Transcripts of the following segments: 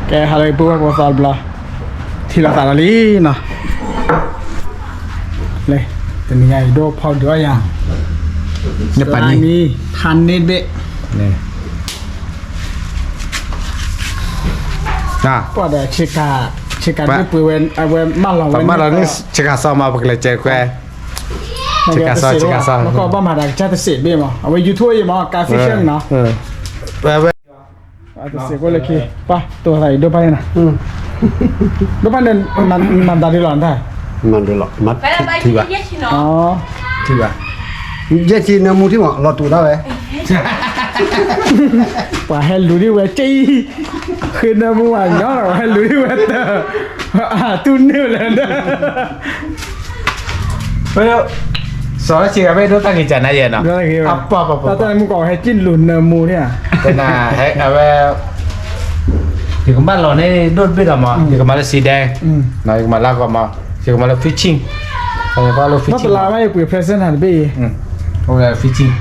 ကဲ ဟါလၢအဂ့ၤ ပုၢ်ဝဲၢ်ဖိသီတဘျီ, ထံၣ်လိာ်သးဒီးလံနီၤ, လၢ တနံၤညါအံၤ ဒိၣ်ဖီဒုးအီၣ်ယၤ, နပနံၤ ဖးန့ၢ်တဘ့ၣ်, ပှၤဒီး ဆ့ကၤဒိၣ်ပှ့ၤဝဲ အဝဲမၢလီၤဝဲ မၢလီၤန့ၣ် ဆ့ကၤစီမး ပကလဲၤကဲခွဲ ဆ့ကၤစီ ဆ့ကၤစီ မ့ၢ်ကီးဘၣ်မၤတၢ်ကစၢ်တစဲးတဘ့ၣ်မး အဝဲ YouTube အံၤမး ကါ fiction နီၤ, ဝဲ တစဲးဖိလၢခံ ပှၤ တိၢ်သးအံၤ ဒိၣ်ဖးန့ၣ်နီၤ, ဒိၣ်ဖးန့ၣ် မၤတၢ်ဒ်လီၤနတၢ်, မၤဒ်လီၤ မၤထံၣ်ဘၣ်, ထံၣ်ဘၣ်, ယဲၢ်ဆံနၢမူထံၣ်မး လီၤတူာ်ဒၣ်ဝဲ, ပှၤဟဲလူၤဒ်ဝဲက့ၤ, ဃ့နၢမူဝဲညီလီၤ ပှၤဟဲလူၤဒ်ဝဲတၢ်, အတူၢ်န့ၢ်လၢၤ စီၤလၢဆ့ကၤဘ့ၣ်ဒိၣ်တၢ်ဂ့ၤကၢ်နၤယဲၢ်နီၤ, အပၢ်ပၢ်ပၢ် တၢ်တၢ်မူကီးဟဲက့ၤလူၤနၢမူန့ၣ်, အဝဲ ယကမၢလီၤန့ၣ်ဒိၣ်တဘ့ၣ်ဒီးမး ယကမၤလၢစံဒဲ, ယကမၤလၢအဂီၢ်မး, ယကမၤလၢ fishing, ဘၣ်လၢ fishing မး ယပှ့ၤ present တဘ့ၣ်အံၤ, အိၣ်လၢ fishing,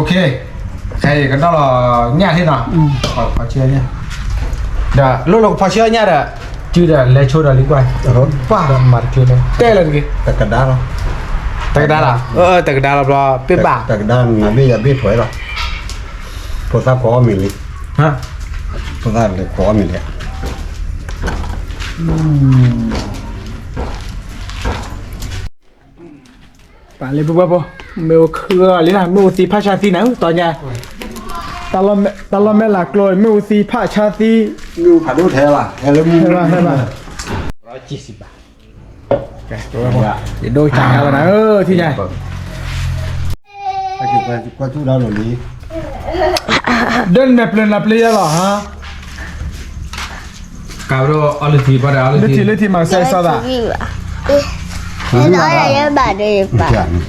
ခဲအံၤကဒီးလီၤညၣ်ထံၣ်နီၤ, ဖီဆံၣ်ညၣ်, ဒီးလိၣ်လီၤကဖီဆံၣ်ညၣ်ဒီး, စုဒီးလဲၤဆိဒီးလံကွၢ်, ပှၤမၤတချုးလၢ တဲလၢတဂ့ၤ, တကဒါလီၤ, တကဒါလီၤ, တကဒါလီၤဘျီ ပ့ၢ်ဘၣ်, တကဒါနဘ့ၣ်ယဘ့ၣ်ထွဲလီၤ, ဖိသၣ်ခိးအီၣ်မ့ၤလံ, ဖိသၣ်လဲၤခိးအီၣ်မ့ၤလံ ပာ်လၢပုၢ်ဘၣ်ဖိ, မ့ၣ်အူခၢလံနီၤ, မ့ၣ်အူသံဖးဆါသံနၤ, တီညါ, တၢ်လီၢ်မဲၢ်လးကျိ မ့ၣ်အူသံဖးဆါသံ, မ့ၣ်အူဖးဒိၣ်ထဲလီၤ, ဟဲလၢမူ, ဟဲဘၣ်, ဟဲဘၣ်, ယဒိၣ်ကၢ်လီၤနၤ, ထံၣ်ညါ, ကွၢ်ထူၣ်ဒၣ်လီၤလံ, ဒၢနမဲာ်ပျၢၤနၤပျ့ၤယဲလီၤ, ကးပဒိၣ်အီလုၢ်ထံ ပှၤဒီးအီလုၢ်ထံ လုၢ်ထံ လုၢ်ထံမၤကစၢ်စီသး, ပ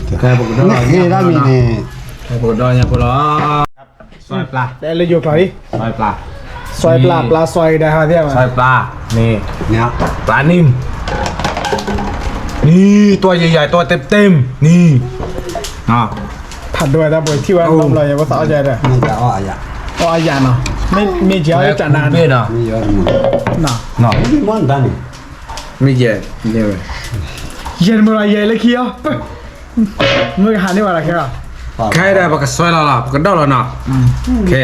ကဒိၣ်လီၤ, ပကဒိၣ်ညါဖိလီၤ, စီပျါ, လၢယိၤကျီၤအံၤ, စီပျါ, စီပျါ ပျါစီဒီးဟးသ့ၣ်, စီပျါ, န့ၣ်, ပျါန့ၣ်, န့ၣ်, တွၢ်ယယၤ တွၢ်တ့ၢ်တ့ၢ်, န့ၣ်, ဖးဒိၣ်တၢ်ပှဲၤထံၣ်ဝဲလီၤ ယဝဲသးအီၣ်ယၤဒီး, အီၣ်အယၤနီၤ, မ့ၢ်ယဲအီၣ်တၢ်နၤ, မ့ၢ်ယဲ, မ့ၢ်ယဲ, ယဲတမုာ်လီၤ ယဲလၢခံအီၤ, မုၢ်ကဟးန့ၢ်ဝဲလီၤခဲ, ခဲဒီးပကစွဲလီၤလီၤ ပကဒိၣ်လီၤနီၤ, ခဲ,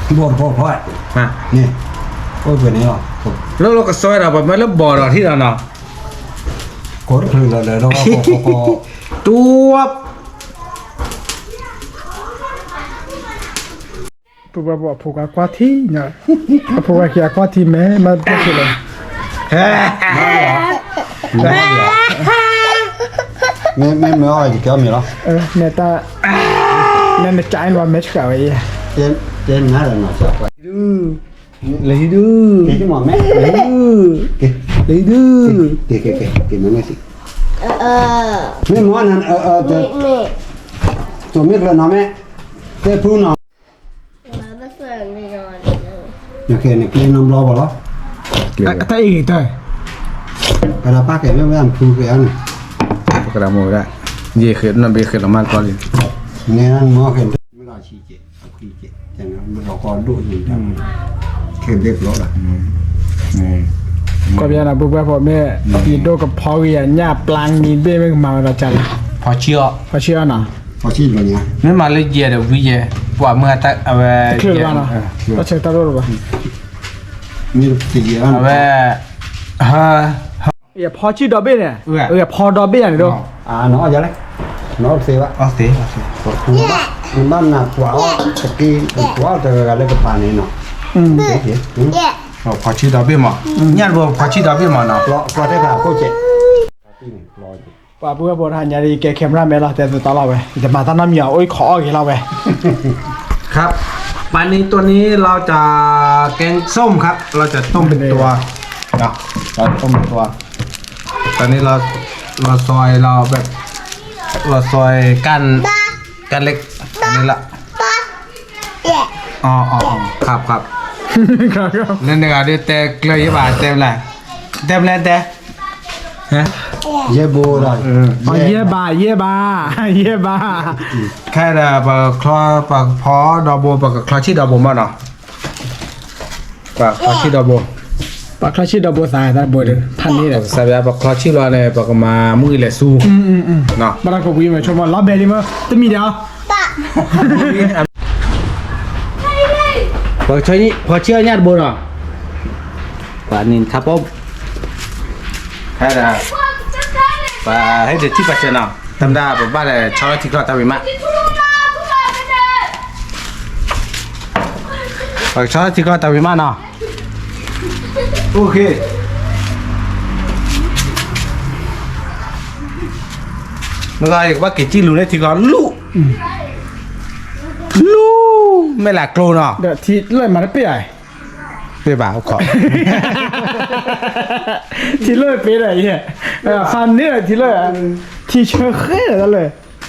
ဘီၣ်တဖီဖီ, န့ၣ်, အိၣ်ပှဲၤန့ၣ်လီၤ, လၢလၢကစွဲဒီး ပမ့ၢ်လၢဘီၣ်ဒီးထံၣ်ဒီးနီၤ, ကိးတချုးလီၤဒီး တူး ပှၤဖိခွါကွၢ်ထံညါ, အဖိခွါခံဂၤကွၢ်ထံမဲာ် မ့ၢ်တဖျၢၣ်လီၤ, မ့ၢ်မ့ၢ်မ့ၢ်အီၣ်ယကဲအီၣ်မ့ၤလီၤ, မ့ၢ်တၢ်, မ့ၢ်နကၠါအံၤလီၤ မဲာ်ဆှးဝဲအံၤ, တဲနၤဒီးနီၤ, လၢဟံၣ်ဒု, လၢဟံၣ်ဒု, လၢဟံၣ်ဒု, မ့ၢ်မ့ၢ်နၤ, မ့ၢ်မ့ၢ်, မ့ၢ်ဖျၢၣ်နီၤမ့ၢ်, တဲဖုနီၤ နကဲနက့နီဘျီဘၣ်လီၤ, တၢ်အံၤဂ့ၤတၢ်, ကဒၣ်ပၢ်ကဲမ့ၢ်ဝဲဖုကဲန့ၣ်, ပကဒၣ်မိၢ်ဝဲဒၣ်, ယ့ၢ်ဃဲးနီၣ်ဘ့ၣ်ဃဲးလီၤမၢ်တကီလံ, နဲနမ့ၢ်ကဲ, မ့ၢ်ဒီးဆံးကဲ, အခွံကဲ, တဲနဘျီကီဒိၣ်န့ၣ်, ခဲဘ့ၣ်ကျိလီၤ, ကီၢ်ပယါနၤပုၢ်ပှၢ်ဖိမ့ၢ်, ယဒိၣ်ကဖီဂ့ၤယညၣ်ပျၢ်နံၤဘ့ၣ်မ့ၢ်ကမၤဝဲဒီးကၢ်လီၤ, ဖီဆံၣ်အီၤ, ဖီဆံၣ်အီၤနီၤ မ့ၢ်မၤလၢယဲၢ်ဒီးဝံယဲၢ်, ပှၤမုၢ်အဝဲ, တချုးဘၣ်နီၤ, တၢ်ဆၢကတီၢ်ဒိၣ်လီၤဘၣ်, အဝဲ, ဟ, ယဖီဆံၣ်ဒီဘ့ၣ်န့ၣ်, ယဖီဒီဘ့ၣ်ယၤန့ၣ်ဒိၣ်, နအီၣ်ယၤလဲၣ်, နအီၣ်သ့ဘၣ်, နဘၣ်နၤကွၢ်အီၣ်တက့ၢ်, ကွၢ်အီၣ်တဂၤဂၤလၢကပၤန့ၣ်နီၤ, ဖီဆံၣ်ဒီဘ့ၣ်မး, ညၣ်တဘိဖီဆံၣ်ဒီဘ့ၣ်မးနီၤ, ပှၤပုၢ်ဝဲၢ်ဖိတဟါညါဒီး ယကဲ camera man လီၤ, တဲသတီလီၤဝဲ, ယတမၤတၢ်နီတမံၤအီၤ အိၣ်ခိးအီၣ်ဂ့ၤလီၤဝဲ, ครับ, ปลานิลตัวนี้เราจะแกงส้มครับ, เราจะต้มเป็นตัว, ต้มเป็นตัว, ตอนนี้เรา, เราซอย, เราแบบ, เราซอย ก้าน, ก้านเล็ก, อันนี้ละ, อ๋อ, อ๋อ, อ๋อ, ครับ, ครับ, နန့ၣ်ဂၤဒ်တဲကျၢၤယဘၣ်တဲမလဲၣ်, တဲမလဲၣ်တဲ, ယဲဘိဒီး, ယဲဘၣ်, ယဲဘၣ်, ယဲဘၣ်, ခဲဒီးပကချီ, ပကဖီဒီဘိ ပကချီဆံၣ်ဒီဘိမးနီၤ, ပှၤချီဆံၣ်ဒီဘိ, ပှၤချီဆံၣ်ဒီဘိသးတၢ်ဘိဒီး ဖးန့ၣ်ဒီး ပကစၢ်ဘၣ် ပချီဆံၣ်လီၤန့ၣ် ပကမၤမုၢ်အံၤလဲၤဆူ, ဘၣ်ဒီးကဝံၤမ့ၢ်ဆိကမိၣ် လီၤဘဲလံမ့ၢ် တမံၤဒီး ပှၤဆံၣ်အီၣ်ညၣ်တဘိနီၤ, ပှၤန့ၣ်ထါပိ, ခဲဒၣ်, ပှၤဟဲဒုးထံၣ်ပှၤစၢၤနီၤ, တၢ်မတၤပဘၣ်လဲၤဆီလီၤထံကျီၢ်တၢ်ဝံၤမး ပှၤကဆီထံကီၢ်တၢ်ဝံၤမးနီၤ, အိၣ်ခ့, မ့ၢ်ကဘၣ်က့ၤစံၣ်လူၤန့ၣ်ထံကီၢ်လူၤ, လူၤ, မ့ၢ်လၢကျိနီၤ, ဒီးထံလၢမၤတပ့ၢ်ဧါ, ပ့ၢ်ဘၣ်အိၣ်ခိး, ထံလၢပ့ၢ်ဒီး, ဖးန့ၣ်ဒီးထံလၢ, ထံဆၢဃဲဒီးတၢ်လၢ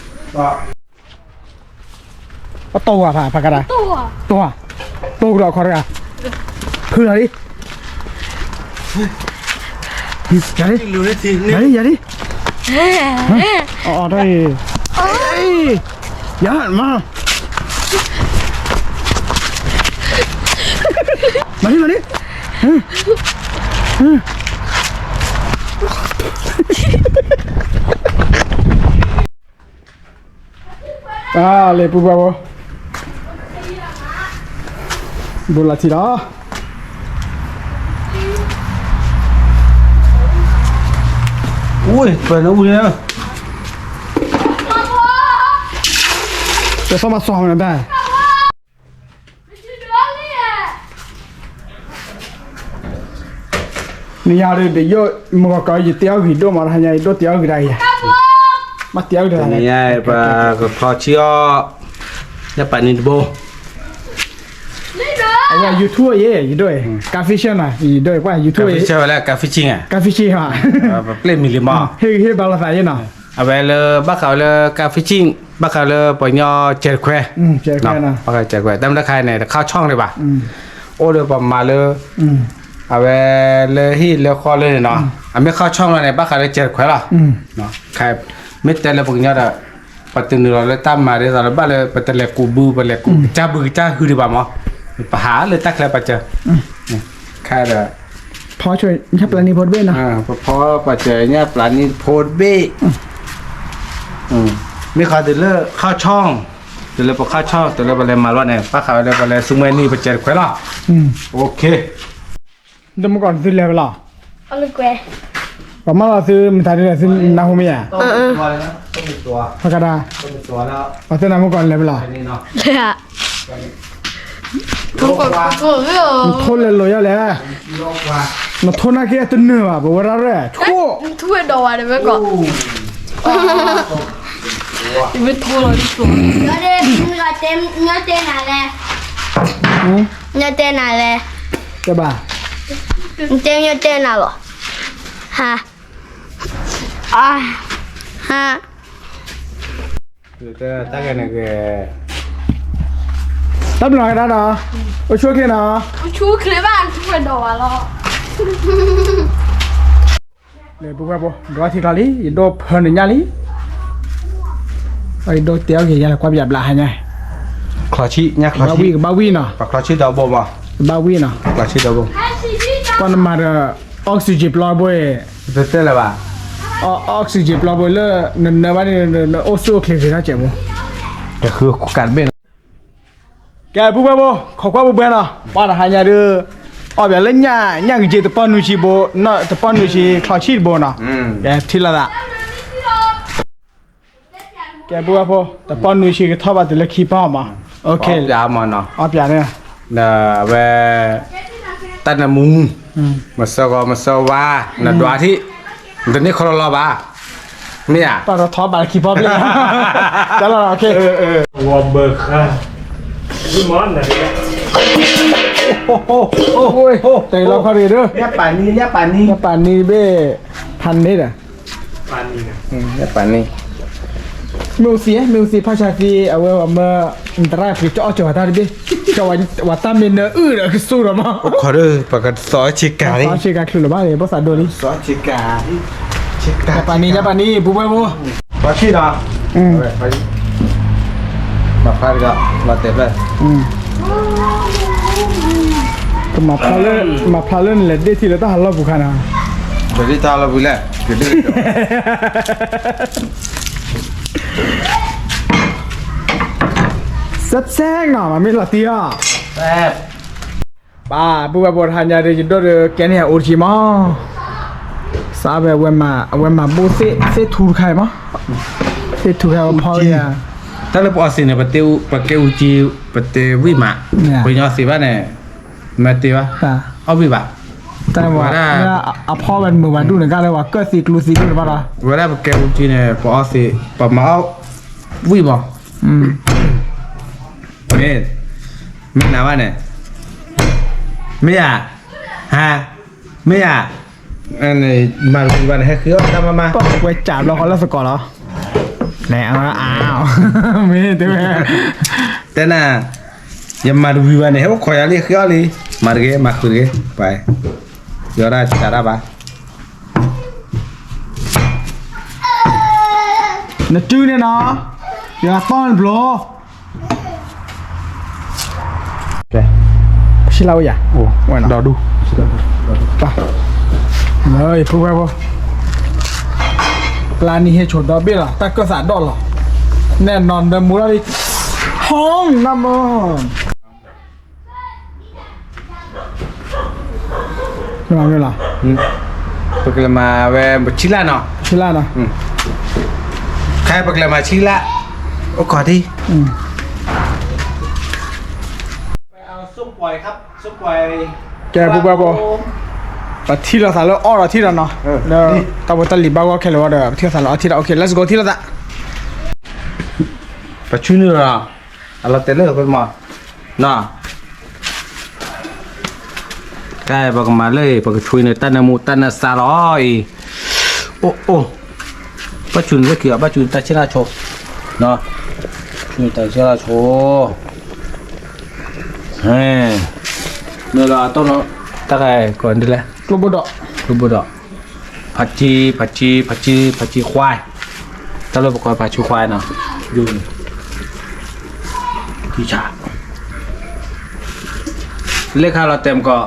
အတီၢ်ဝဲဖးဖးကဒါ, တီၢ်, တီၢ်ကဒီးခီတဂၤ, ဖုလီၤလံ, ယၤလံ, ယၤလံ, ယၤလံ, အီၣ်တၢ်အံၤ, ယၤမး, မၤလံ မၤလံ, အါ လဲၤပူၤပှၤဘိ, ဘိလီၤထံလီၤ, အိၣ်ပှၤနအူန့ၣ်, ပစီမၤစီမနုၤတၢ် နယၤဒီးယိၣ်မုၢ်ဂီၤကီး ယတဲအီၣ်ဂ့ၤဒိၣ်မး တဟါညါ ယဒိၣ်တဲအီၣ်ဂ့ၤဒၣ်ယၤ, မ့ၢ်တဲအီၣ်ဂ့ၤတဂၤ, တနံၤညါပှၤကချီဆံၣ်အီၣ်, ညၣ်ပာ်နံၤတဘိ, အဝဲ YouTube ယဲ ယဒိၣ်, ကါ fishing နီၤ ယဒိၣ်, ပှၤ YouTube ဝဲလၢကါ fishing ဧါ, ကါ fishing ဟါ, ပျဲၢ်မံၤလံမး, ဟ့ၣ်ဂံၢ်ဟ့ၣ်ဘါလိာ်သးယဲနီၤ, အဝဲလၢဘၣ်ဃးဝဲလၢကါ fishing ဘၣ်ဃးလၢပှၤကညီစဲးတခွဲ, ဘၣ်ဃးစဲးတခွဲ တၢ်မ့ၢ်တခါန့ၣ် တခါဆီၣ်န့ၣ်ဘၣ်, အိၣ်ဒီးပှၤမၤလၢ အဝဲလၢဟံၣ်လၢဃီလၢန့ၣ်နီၤ, အမ့ၢ်ခီဆီၣ်လီၤန့ၣ် ဘၣ်ဃးလၢစဲးတခွဲလီၤ, မ့ၢ်တဲလၢပှၤကညီဒီး ပှၤတနုာ်လီၤလၢတၢ်မၤဒ်သိးလၢဘၣ်လၢပတလဲၤကူးဘု ပလဲၤကူးကစၢ်ဘုကစၢ်ဟုဒံးဘၣ်မး, ပဟးလၢတၢ်ချၢပှၤစၢၤ, ခဲဒီး ဖီဆိညၣ်ပျၢ်နံၤဖိတဘ့ၣ်နီၤ, ပဖီပှၤစၢၤညၣ်ပျၢ်နံၤဖိတဘ့ၣ်, မ့ၢ်ဃီတုၤလၢခီဆီၣ်, တုၤလၢပခီဆီၣ် တုၤလၢပလဲၤမၤလီၤန့ၣ် ဘၣ်ဃးဝဲလၢပလဲၤဆူမဲာ်နံၤပစဲးတခွဲလီၤ, တမူကီၢ်သုလဲၤဝဲလီၤ, ပှၤမၢလီၤသုမတၤဒ်လဲၣ် သုနၢ်ဟူမ့ၢ်ဧါ, ဖးကဒါ, ပှၤသုနၢ်မူကီၢ်လဲၤဝဲလီၤ, နထိလဲၤလိာ်ယၤလဲၣ်, နထိနာ်က့တနၢၤဘၣ် ပဝဲဒၣ်ရဲၣ်, နထူဝဲဒီးဝဲတဝဲကီး, မ့ၢ်ထိလီၤ, ညီတဲနၤလဲၣ်, တဲဘၣ်, တဲညီတဲနၤလီၤ, ဟါ, ဟါ တၢ်ဘျုးကဒါဒီး အိၣ်ဆူၣ်အိၣ်ချ့နီၤ, အိၣ်ဆူၣ်အိၣ်ချ့ဘၣ် ထူဝဲဒီးဝဲလီၤ, လၢပူၤဝဲပူၤ ဒွးထံကျါလံ ယဒိၣ်ဖၢနုာ်ညၣ်လံ, ယဒိၣ်တဲအီၣ်က့ၤယၤလၢကွၢ်ပယၤဘျးဟါညါ, ချီဆံၣ်ညၣ်ချီဆံၣ်, ကဘၣ်ဝံၣ်နီၤ, ပှၤချီဆံၣ်ဒီဘိမး, ကဘၣ်ဝံၣ်နီၤ, ချီဆံၣ်ဒီဘိ, ပှၤနမၤဒီး oxygen ပျီဘိ, တတဲလၢၤဘၣ်, oxygen ပျီဘိလၢ နနၢဘၣ်န့ၣ် နအိၣ်ဆူၣ်အိၣ်ချ့ဂ့ၤထီၣ်စဲးဘိ, တဃုကးတဘ့ၣ်နီၤ ကဲ ပူၤဝဲပူၤ ခိးကွၢ်ပူၤဘှဲနီၤ ပှၤတဟါညါဒုး အီၣ်ဘၣ်လၢညၣ် ညၣ်က့ၤတပီၢ်နွံဆံဘိ တပီၢ်နွံဆံချီဆံၣ်တဘိနီၤ ကဲ ထံၣ်လိာ်သး ကဲ ပူၤဝဲပူၤ တပီၢ်နွံဆံကထီၣ်ဘၣ်တုၤလၢခံပီၢ်မး အီၣ်ပၠးမးနီၤ အီၣ်ပၠးန့ၣ် အဝဲ တၢ်နၢမူ မဆၢဂီၤမဆၢဝါ နဒွးထံၣ် နတန့ၢ်ခီလီၤလီၤဘၣ် မ့ၢ်ဧါ ပှၤထီၣ်ဘၣ်ခံပီၢ်ဘျဲၣ် တၢ်လီၤ ဂီၤဘၢဃာ် တၢ်လီၤခီရံၣ်ဒၢ ညၣ်ပာ်နံၤ ညၣ်ပာ်နံၤ ညၣ်ပာ်နံၤဘ့ၣ် ဖးန့ၣ်ဒီး ညၣ်ပာ်နံၤ မ့ၣ်အူသံ မ့ၣ်အူသံ ဖးဆါသံ အဝဲမၢ နတရၣ်ပှ့ၤကၠီအီၣ်ကၠီၤဝဲတၢ်တဘ့ၣ် ကၠီဝဲတၢ်မ့ၢ်နၢအုၣ်ဒီးကစူၢ်ဒီးမး အိၣ်ခိးဒီး ပကသီဆ့ကၤလံ သီဆ့ကၤချုးလီၤဘၣ်လံ ဘီၣ်သးဒိလံ သီဆ့ကၤ ညၣ်ပာ်နံၤ ညၣ်ပာ်နံၤ ပူၤဘှဲပူၤ ပှၤဆံၣ်ဒီး မၤဖျါတဂၤ မၤတဲဖျါ ကမၤဖျါလၢ မၤဖျါလၢနလဲၤဒ့ၣ်ထံလၢတၢ်ဟးလီၢ်ပူၤခါနီၤ, ဒ့ၣ်တၢ်ဟးလီၢ်ပူၤလဲၣ်, စဲးစဲးနီၤ မၤမ့ၢ်လီၤတံၢ်အီၤ, ပၢ် ပုၢ်ဝဲၢ်ဖိတဟါညါဒီး ယဒိၣ်ဒီးကဲန့ၣ်အိၣ်တက့ၢ်မး, စးဖဲ အဝဲမၤဘိၣ်သ့ၣ်ထူတခါအံၤမး, သ့ၣ်ထူတခါဝဲဖီဝဲယၤ, တၢ်လၢပအီသံးန့ၣ် ပကဲအူကၠံ ပတဲဝံၣ်မး, ပှၤကညီသံးဘၣ်န့ၣ် မ့ၢ်တ့ဘၣ်, အီၣ်ဝံၣ်ဘၣ်, တၢ်ဝဲ အဖီဝဲတမုာ်ဘၣ်ဒူၣ်န့ၣ် ကၢ်လၢပှၤကၢၣ်သံးကျူသံးဒူၣ်တဘၣ်ဒီး, ဝဲဒၣ်ပကဲအူကၠံန့ၣ် ပအီသံး ပမၤအီၣ်ဝံၣ်မး, မ့ၢ် မ့ၢ်နၤဘၣ်န့ၣ်, မ့ၢ်ဧါ, ဟါ, မ့ၢ်ဧါ, မၤတဝံၤဘၣ်န့ၣ် ဟဲဃ့အီၣ်တၢ်မၤမၤ, ဝဲကးဘျီဃီလၢသကိးလီၤ, မ့ၢ်တဲဝဲ, တဲနၤ, ယမၤတဝံၤဘၣ်န့ၣ် ဟဲအိၣ်ခိးယၤလံ ဃ့အီၣ်လံ, မၤတဂ့ၤ မၤဃုာ်တဂ့ၤ, ပှၤ, ယီဒၣ်စးတၢ်ဘၣ် နစုန့ၣ်နီၤ, ယသီၣ်နဘျီ, ဆံလၢအိၣ်ယၤ, ဒီဒူၣ်, ယဖိဝဲဖိ, ပျၢ်နံၤဟ့ၣ်ဆိးဒီဘ့ၣ်လီၤ တၢ်ကၢၢ်သးဒီၣ်လီၤ, နဲၣ်နီၤနမူလီၤလံ, ဟီနမီၢ် မ့ၢ်လီၤ, ပကလဲၤမၤဝဲဆံလၢနီၤ, ဆံလၢနီၤ, ခဲပကလဲၤမၤဆံလၢ, အိၣ်ခိးထံ, ကဲ ပုၢ်ဝဲၢ်ဖိ, ပထံၣ်လိာ်သးလၢအီၣ်ဒီးထံၣ်ဒီးနီၤ, လၢတၢ်ဖိတၢ်လံၤဘၣ်ဂီၢ်ခဲလၢာ်ဝဲဒီး ပထံၣ်လိာ်သးလၢအီၣ်ထံၣ်ဒီး OK let's go ထံၣ်လိာ်သး, ပဆူနုာ်လီၤ, အလီၤတဲာ်လၢမး, နီၤ တၢ်ပကမၤလၢအံၤ ပကဆွံန့ၣ် တၢ်နၢမူတၢ်နၢစါလီၤအံၤ, အိၣ်အိၣ်, ဘၣ်ဆူၣ်န့ၣ်လၢခံအီၤ ဘၣ်ဆူၣ်န့ၣ်တၢ်ဆ့ၣ်နီၤဆိ, ဆူၣ်န့ၣ်တၢ်ဆ့ၣ်နီၤဆိ, မ့ၢ်လီၤအတီၢ်နီၤ, တၢ်ဂၤကိးဒ်လဲၣ်, ကျိဘိၣ်ဒီး, ကျိဘိၣ်ဒီး, ဖးဆံ, ဖးဆံ, ဖးဆံ, ဖးဆံခွါ, တၢ်လၢပကိးဖးဆံခွါနီၤ, ယိၤန့ၣ် ကံဆး လၢခါလီၤတဲာ်မကီး,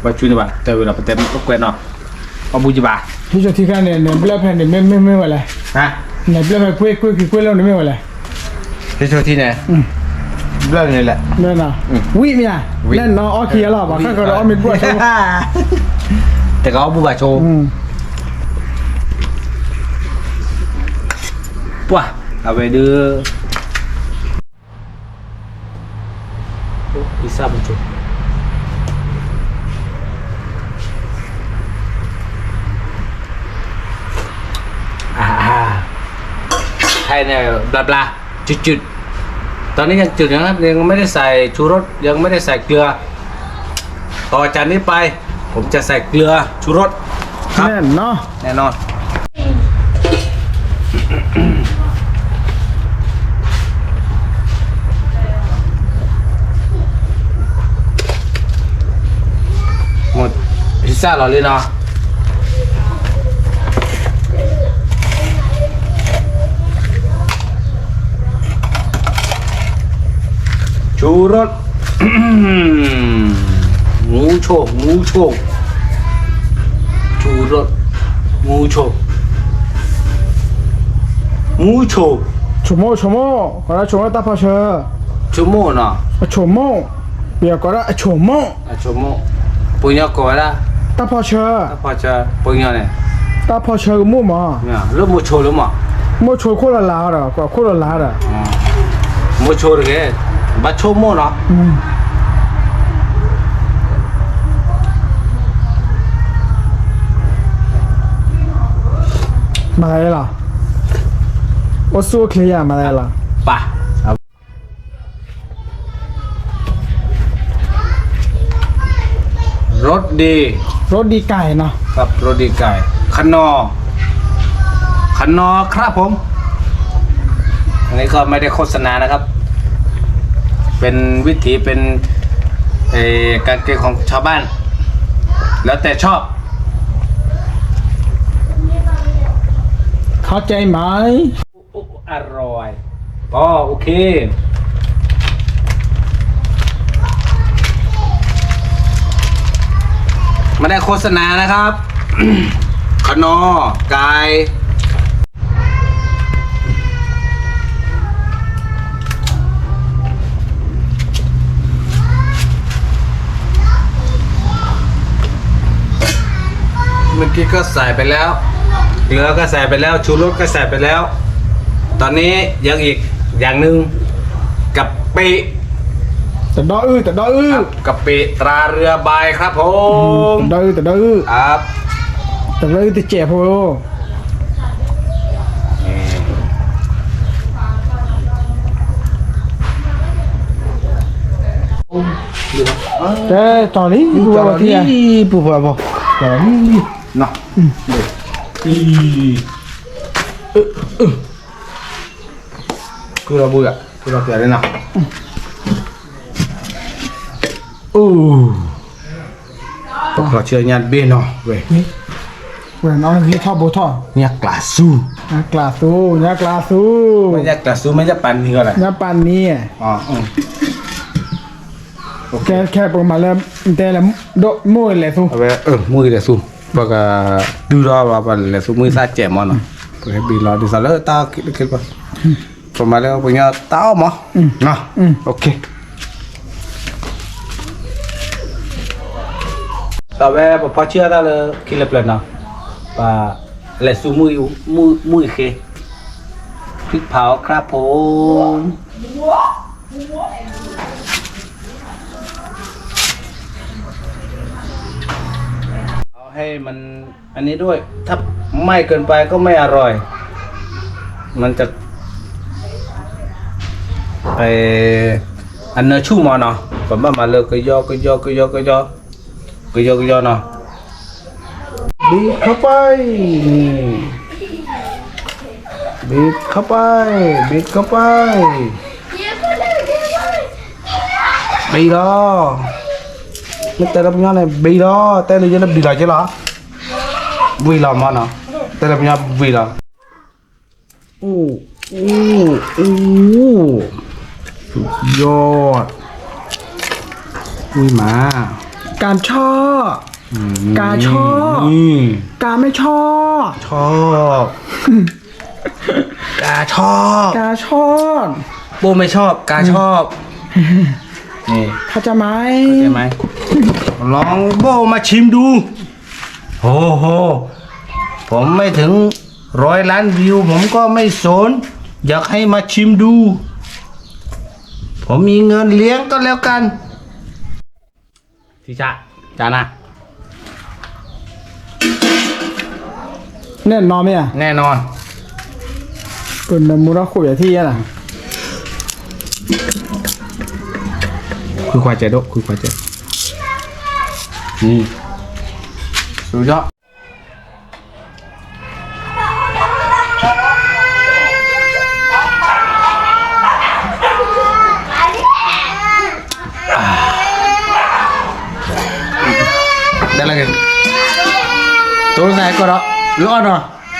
ပှၤဆူန့ၣ်ဘၣ် တဲဝဲဒီး ပတဲမ့ၢ်ကွဲးနီၤ, အဘူးယဘၣ်, ဟံးစိထံခါန့ၣ် နဘျၢၣ်ဖဲန့ၣ်မ့ၢ်မ့ၢ်ဝဲလဲၣ်, နဘျၢၣ်ဖဲကွ့ၢ်ကွ့ၢ်ကွ့ၢ်ကွ့ၢ်လီၤန့ၣ်မ့ၢ်ဝဲလဲၣ်, ဟံးစိထံန့ၣ်, ဘျၢၣ်န့ၣ်လဲၣ်, ဝံၣ်မ့ၢ်ဧါ, လၢနီၤအီၣ်ခံဂၤလီၤ ပှၤဃၣ်ဃၣ်ဒီးအီၣ်မ့ၢ်ဘူၣ်ဘၣ်ဆိ, တဂၤအီၣ်ဘူၣ်ဘၣ်ဆိ ပှၤ, အဝဲဒုး, အံၤစၢ်ပူၤကၠိ, อ่า ให้เนี่ย บลาบลา จืดๆ ตอนนี้ยังจืดนะครับ ยังไม่ได้ใส่ชูรส ยังไม่ได้ใส่เกลือ ต่อจากนี้ไป ผมจะใส่เกลือ ชูรสครับ แน่นอน แน่นอน မ့ၢ်ဟံးစၢ်လီၤလံနီၤ ชูรส หมูโชว์ หมูโชว์ ชูรส หมูโชว์ หมูโชว์ ချိုမှုန့် ချိုမှုန့် ကိးဒၣ်ချိုမှုန့် တၢ်ဖီဆၢ ချိုမှုန့်နီၤ အချိုမှုန့် ပယီၤကိးဒၣ်အချိုမှုန့် အချိုမှုန့် ပှၤကညီကိးဝဲဒၣ် တၢ်ဖီဆၢ တၢ်ဖီဆၢ ပှၤကညီန့ၣ် တၢ်ဖီဆၢကမူၣ်မး လၢမိၤဆိလၢမး မိၤဆိခိၣ်လီၤလၤဒီး ကိးခိၣ်လီၤလၤဒီး မိၤဆိတဂ့ၤ ဘၣ်ဆိကမိၣ်နီၤ မၤသးလီၤ အိၣ်ဆူၣ်အိၣ်ချ့ယၤ မၤသးလီၤ ပၢ် รสดี รสดีไก่เนาะ ครับ รสดีไก่ ขนอร์ ขนอร์ครับผม อันนี้ก็ไม่ได้โฆษณานะครับ เป็นวิถี เป็น เอ่อ การกินของชาวบ้าน แล้วแต่ชอบ เข้าใจไหม โอ้ อร่อย อ๋อ โอเค โฆษณานะครับ ขนอ ไก่ เมื่อกี้ก็ใส่ไปแล้ว เกลือก็ใส่ไปแล้ว ชูรสก็ใส่ไปแล้ว ตอนนี้ยังอีกอย่างหนึ่ง กะปิ တဒီအု တဒီအု ครับ กะปิตราเรือใบครับผม တဒီအု တဒီအု ครับ တဒီအု တစဲးဖိ တဲ တီၤလံ ပူၤဖးဘီ တီၤလံ ပူၤဖးဘီ တီၤလံ နီၤ ကုၢ်ဒီဘုၣ်ယၤ ကုၢ်ဒီဘုၣ်ယၤနီၤ အိၣ် ပကီၢ်ဆၢညါတဘ့ၣ်နီၤ ဝဲ ဝဲနီၤ ဂ့ၤထီၣ်ဘိထီၣ် ညၣ်ကျးစူ ညၣ်ကျးစူ ညၣ်ကျးစူ မ့ၢ်ညၣ်ကျးစူ မ့ၢ်ညၣ်ပာ်နံၤဂီၢ်လဲၣ် ညၣ်ပာ်နံၤ ခဲ ခဲပကမၤလၢ တဲလၢ ဒိၣ် မုၢ်ဂ့ၤလဲၤသူ အဝဲ အၢ မုၢ်ဂ့ၤလဲၤသူ ပက တုၤဒီး ပလဲၤသူ မုၢ်သၣ်စဲးမီၢ်နီၤ ပကဟဲဘံလီၤ ဒ်သိးလၢတၢ်ခဲလၢာ် ပမၤလၢပညီတၢ်အီၣ်မီၢ် OK ဒီးဝဲပဖီဆံၣ်အီၣ်တၢ်လၢခံလၢပျၢၤနီၤ ပလဲၤသူ မုၢ်ဂ့ၤဃ့ พริกเผาครับผม เอาให้มันอันนี้ด้วย ถ้าไหม้เกินไปก็ไม่อร่อย มันจะ ไอ้ อันเนื้อชุ่มอ่ะเนาะ ผมว่ามาเลยก็ย่อ ก็ย่อ ก็ย่อ ก็ย่อ ก็ย่อ ก็ย่อ เนาะ บิดเข้าไป นี่ บิดเข้าไป บิดเข้าไป ဘံလီၤ မ့ၢ်တဲလၢပညီန့ၣ် ဘံလီၤ တဲလၢယဲလၢဘံလီၤက့လီၤ ဝံၤလီၤမနီၤ တဲလၢပညီဝံၤလီၤ အိၣ် အိၣ် အိၣ် สุดยอด ဝံၤမး การชอบ อืม กาชอบ อืม กาไม่ชอบ ชอบ กาชอบ กาชอบ โบ้ไม่ชอบ กาชอบ นี่ เข้าใจไหม เข้าใจไหม ลองโบ้มาชิมดู โอ้โห ผมไม่ถึงร้อยล้านวิว ผมก็ไม่สน อยากให้มาชิมดู ผมมีเงินเลี้ยงก็แล้วกัน ทีชะ จานะ แน่นอนไหมอ่ะ แน่นอน เปิดนมมูดอกขวดอย่างที่อ่ะนะ คือควายใจโดะ คือควายใจ อืม สุดยอด တဲလၢက့ၤ တိစၢ်ကီၢ်ဒီး လီအီၣ်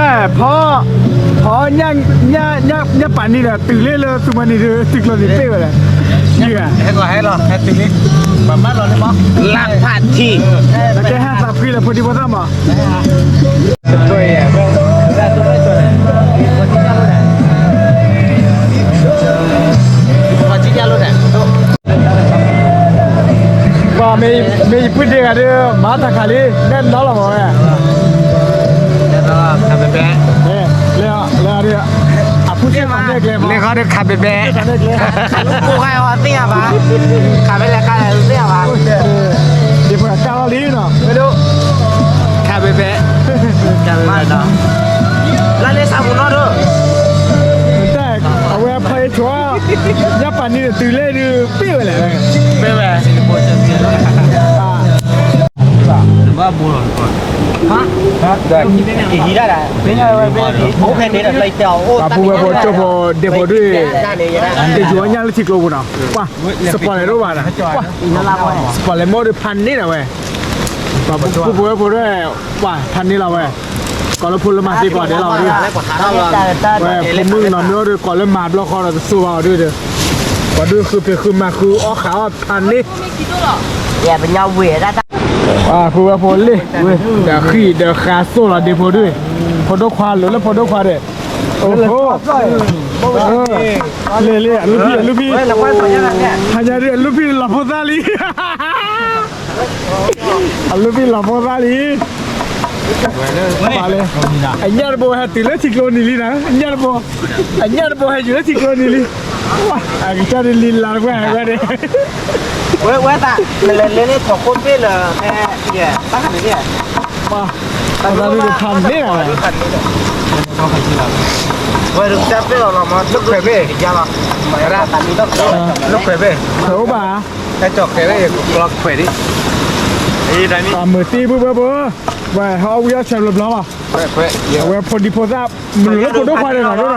နီၤ တၢ်ဖီ ဖီ ညၣ် ညၣ် ညၣ်ပာ်နံၤဒီး တုၤလၢလၢသူမၤနံၤဒီး တုၤကျိၤန့ၣ်ပ့ၢ်ဝဲလဲၣ် ဟဲကီးဟဲလီၤ ဟဲတုၤလံ ပမၤလီၤန့ၣ်မး လၢဖးထံ ကဲဟဲသးဖှံလၢဖိဒံဖိသၣ်မး ပှၤမ့ၢ်ယပုၢ်ဒ့ဂၤဒီး မၤတၢ်ခါလံ နဲၣ်နီလီၤမးဝဲ ခးပဲပဲ လဲၤ လဲၤဒီး အဖုသ့ၣ်ခးနဲၣ်ကျဲမး လဲၤခီဒီးခးပဲပဲ ခးနဲၣ်ကျဲ ကိးဂၤအီၤသ့ၣ်ညါဘၣ် ခးပဲလဲၤခးလဲၤသ့ၣ်ညါဘၣ် ဒ်ပှၤကၢ်လီၤလံနီၤ ဝဲဒိၣ် ခးပဲပဲ ခးပဲပဲနီၤ လါလဲၤဆၣ်ပူၤနီၤဒိၣ် အဝဲဖီအ့ၣ်ဆိး ညၣ်ပာ်နံၤဒီးတုၤလဲၣ်ဒုး ပ့ၢ်ဝဲလဲၣ် ပ့ၢ်ဝဲ ဘၣ်ဘိလီၤ ပှၤပုၢ်ဝဲၢ်ဖိကၠိဖိဒ့ဖိဒုး, တယိၤအညၣ်လၢထံကျိပူၤနီၤ, ပှၤ support လဲၤတအိၣ်ဘၣ်နီၤ, ပှၤ support လဲၤမ့ၢ်အိၣ်ဒီးဖးန့ၢ်ဒၣ်ဝဲ, ပှၤပုၢ်ဝဲၢ်ဖိဒုး, ပှၤဖးန့ၢ်လီၤဝဲ, ကိးလၢဖိလၢမၤသ့ကိးဒဲးလီၤဝဲဒုး, ဝဲဖိမုၣ်ကနီၤမ့ၢ်အိၣ်ဒီး ကိးလၢမၤဘျီဃီဒီးတစိၤဘၣ်အီၤဒုးဒီး, ပှၤဒုးဃုဖံးဃုမၤဃုအီၣ်ဃာ်အီၣ်ဖးန့ၢ် ပှၤပုၢ်ဝဲၢ်ဖိလ့ၣ်, ဒီးဃံဒီးဃါစိၢ်လီၤဒ့ဖိဒုး, ဖိဒိၣ်ခွါလိၤလၢဖိဒိၣ်ခွါဒီး, အိၣ်, လ့ၣ်လ့ၣ် အလူၢ်ဖံး အလူၢ်ဖံး, ဟါညါဒုးအလူၢ်ဖံးလီၤဖိသၣ်လံ, အလူၢ်ဖံးလီၤဖိသၣ်လံ, ပှၤလၢ, အညၣ်တဘိဟဲတုၤလၢထံကျိနံၤလံနီၤ, အညၣ်တဘိ, အညၣ်တဘိဟဲတုၤလၢထံကျိနံၤလံ, အကစၢ်ဒုးလံလါတကွၢ်ဝဲန့ၣ် ဝဲသး, နလဲၤလဲၤန့ၣ်ထီၣ်ခိၣ်သ့ၣ်လၢ, ဟဲ, ယဲ, တၢ်ခါန့ၣ်, ပှၤ, ပှၤသးဒုးဖးန့ၢ်လီၤဝဲ, ဝဲဒုးတၢ်ပ့ၢ်လီၤလီၤမး, လၢခွဲးဘ့ၣ်, လၢခွဲးဘ့ၣ်, ခွဲးအိၣ်ဘၣ်, ဟဲကၠီၣ်ခွဲးဘ့ၣ်, ကျီခွဲးဒံး, အမုာ်သံပုၢ်ဝဲၢ်ဖိ, ဝဲဟဲအီၣ်ဝံၤအီၣ်ဆၢဘျီဘျီလီၤ, အဝဲဖိဒံဖိသၣ်, မုာ်လၢဖိဒိၣ်ခွါဒီးနီၤဒိၣ်နီ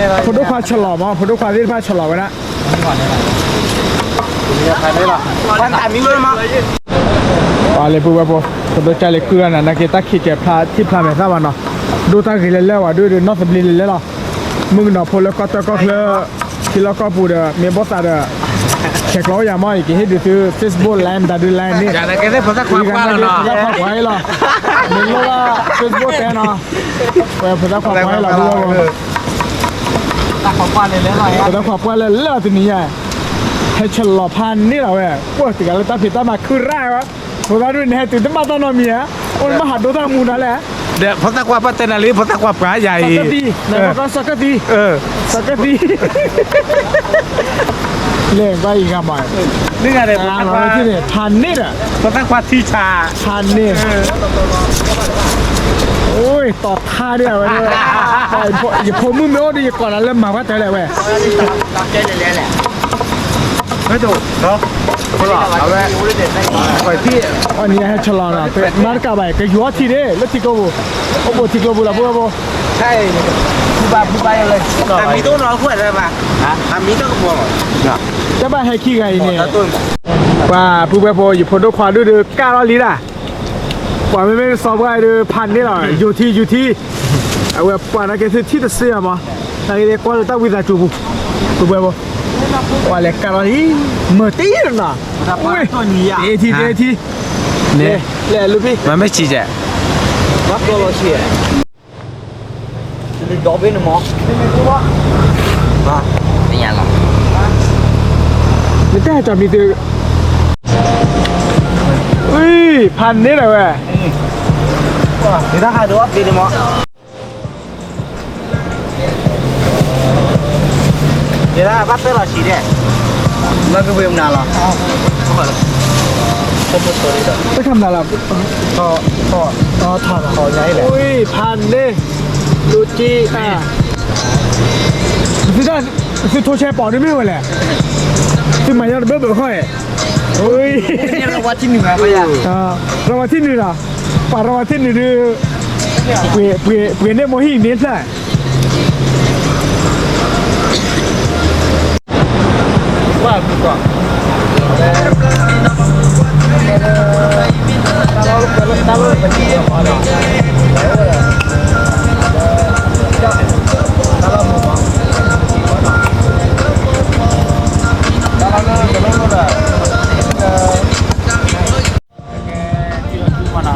ၤ, ဖိဒိၣ်ခွါဆလီၤမး, ဖိဒိၣ်ခွါသ့ၣ်တဖၣ်ဆလီၤဝဲဒၣ် ပှၤလၢပုၢ်ဝဲၢ်ဖိ, ပဒိၣ်ကၢ်လၢကုၢ်ဂၤနၤ နာ်က့တၢ်ခံးကဲးဖျါထံၣ်ဖျါမဲာ်သၣ်ဘၣ်နီၤ, ဒိၣ်တၢ်ဂ့ၤလဲၣ်လဲၣ်ဝဲဒုးဒီး နီၢ်သဘျ့လဲၣ်လဲၣ်လီၤ, မုၣ်ကနီၤဖိလၢကီၢ်တၢၢ်ကီၢ်ချၢ, ထံလီၢ်ကီၢ်ပူၤဒီး မ့ၢ်ဘီၣ်သးဒီး, ဆဲးကျိးယၤမး ယကဟ့ၣ်ဒုးသု Facebook Live မတၤဒုး Live န့ၣ်, ဖိသၣ်ခွါပှၢ်လီၤနီၤ, မ့ၢ်လိၣ်ဘၣ် Facebook တဲနီၤ, ဝဲဖိသၣ်ခွါပှၢ်လီၤဒုး ဖိသၣ်ခွါပှၢ်လဲၣ်လဲၣ်လီၤတနံၤညါ, ဟဲဆလီၤဖးန့ၢ်လီၤဝဲ, ပှၢ်တဂၤလၢတၢ်ဖံးတၢ်မၤခုၣ်ရၣ်ဝဲ, ဖိသၣ်ဒုးန့ၣ်ဟဲတုၤတဘၣ်တီနီတမံၤဧါ, အိၣ်မ့ၢ်ဟးဒိတၢ်မူဒါလဲၣ်, ဒီးဖိသၣ်ခွါပှၢ်တဲနၤလံ ဖိသၣ်ခွါပှၢ်ယၤအံၤ, စီၤကၢၣ်သံ, စီၤကၢၣ်သံ, လဲၤဘၣ်အံၤဂၤမး, ဖးန့ၢ်ဒီး, ဖးန့ၢ်, အိၣ်တီၤထါဒ်အဝဲ, ယဖိမုၣ်မ့ၢ်အိၣ်ဒီးယကိးနၤလၢမၤဘၣ်တၢ်လဲၣ်ဝဲ အဝဲ, အနံၤဟဲဆလီၤနီၤ, မၤတကးဘၣ် ကယီထံဒၣ် လၢထံကျိပူၤ, အိၣ်ဘိထံကျိပူၤလီၤ ပုၢ်ဝဲၢ်ဖိ, တဘၣ်ဟဲခံဂၤအံၤန့ၣ်, ပှၤပုၢ်ဝဲၢ်ဖိ ယဖိဒိၣ်ခွါဒုးဒီးကၢ်ထီၣ်လံဒၣ်, ပှၤမ့မ့ၢ်စီၤပှၢ်ဒုးဖးန့ၢ်လီၤ ယူၤထံ ယူၤထံ, အဝဲပှၤနာ်က့သုထံၣ်တစ့အီၤမး, နာ်က့ကွၢ်လၢတၢ်ဝံသးစူၤပူၤ, ပုၢ်ဝဲၢ်ဖိ, ပှၤလဲၤကၢ်ထီၣ်လံ, မုာ်တ့ၢ်လီၤနီၤ, တ့ထံ တ့ထံ, လဲၤလၢဖံ, မ့ၢ်စံး, ဘၣ်ကီလီၤဆံး, ဒီဘ့ၣ်န့ၣ်မး, နတဲဟဲကီမံၤသု, ဖးန့ၢ်လီၤဝဲ, တၢ်ဟးဒိးအီၣ်သ့န့ၣ်မး ယဲဒၣ်ဘၣ်သၢလီၤဆံးဒဲး, ဘၣ်ကဝ့ၤမနုၤလီၤ, တၢ်ခါမနုၤလီၤ, ထီၣ်, ထီၣ်, ဖးန့ၢ်, လူကံ, သုတၢ်, သုထိဆဲပီၤဒ်မ့ၢ်ဝဲလဲၣ်, သုမၤညါတဘၢဘၢဃီ, ရဝၤထံနုၤလီၤ, ပှၤရဝၤထံနုၤဒုး, ပှ့ၤန့ၢ်မိၢ်ဟံၣ်န့ၣ်ဖျၢၣ်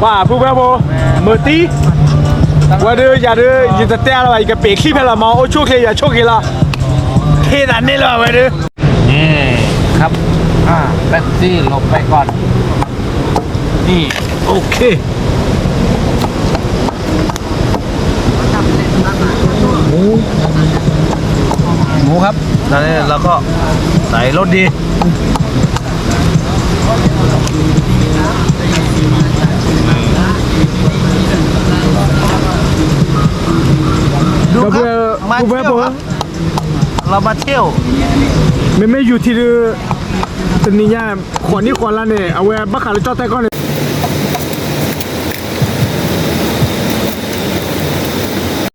ပှၤပုၢ်ဝဲၢ်ဖိ, မုာ်တ့ၢ်, ဝဲဒုးယၤဒုး ယတတဲအါလၢၤဘၣ် ယကပ့ၤချံဖဲလီၤမး အိၣ်ဆူၣ်ချ့ယၤဆူၣ်ချ့လီၤ, ဟ့ၣ်သးန့ၢ်လၢၤဘၣ်ဝဲဒုး, นี่ครับ, อ่า แป๊บซี่ลงไปก่อน, นี่ โอเค หมู หมูครับ ตอนนี้เราก็ใส่รสดี ดูครับ มาเที่ยวครับ เรามาเที่ยว မ့မ့ၢ်ယူၤထံဒုး တနံၤညါ ဃိးနံၣ်ဃိးလါန့ၣ် အဝဲဘၣ်ဃးလၢကၠီၣ်တဲၣ်ကီၢ်န့ၣ်